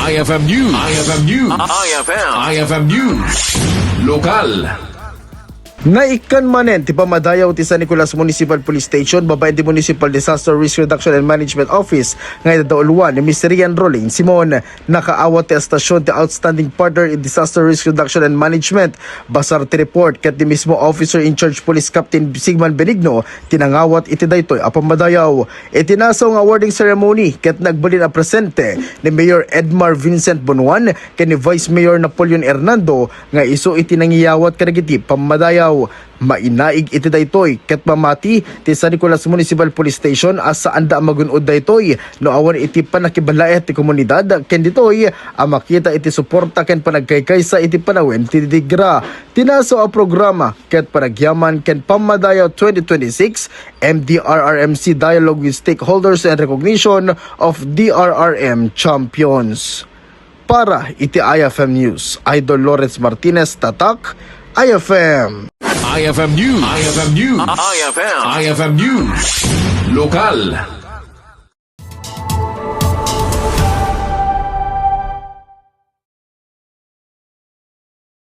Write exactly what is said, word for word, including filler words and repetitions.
I F M News. I F M News. I F M. I F M News. Lokal. Naikkan manen ti pammadayaw ti San Nicolas Municipal Police Station babaen ti Municipal Disaster Risk Reduction and Management Office nga idadauluan ni Mister Rian Rolling Simon. Nakaawat ti estasyon ti Outstanding Partner in Disaster Risk Reduction and Management. Basar ti report ket ni mismo Officer in Charge Police Captain Sigman Benigno ti nangawat iti daytoy a pammadayaw. Iti nasaw nga awarding ceremony ket nagbalin a presente ni Mayor Edmar Vincent Bonuan ken ni Vice Mayor Napoleon Hernando nga isu iti nangiyawat kadagiti pammadayaw. Mainaig iti daytoy ket mamati ti San Nicolas Municipal Police Station a saanda a magun-od daytoy no awan iti pannakibalaet ti komunidad ken ditoy a makita iti suporta ken panagkaykaysa iti panawen ti Digra. Ti nasaw a programa ket panagyaman ken pammadayaw twenty twenty-six M D R R M C Dialogue with Stakeholders and Recognition of D R R M Champions. Para iti I F M News, Idol Lawrence Martinez, Tatak, I F M. I F M News. I F M News. I F M. I F M News. Lokal.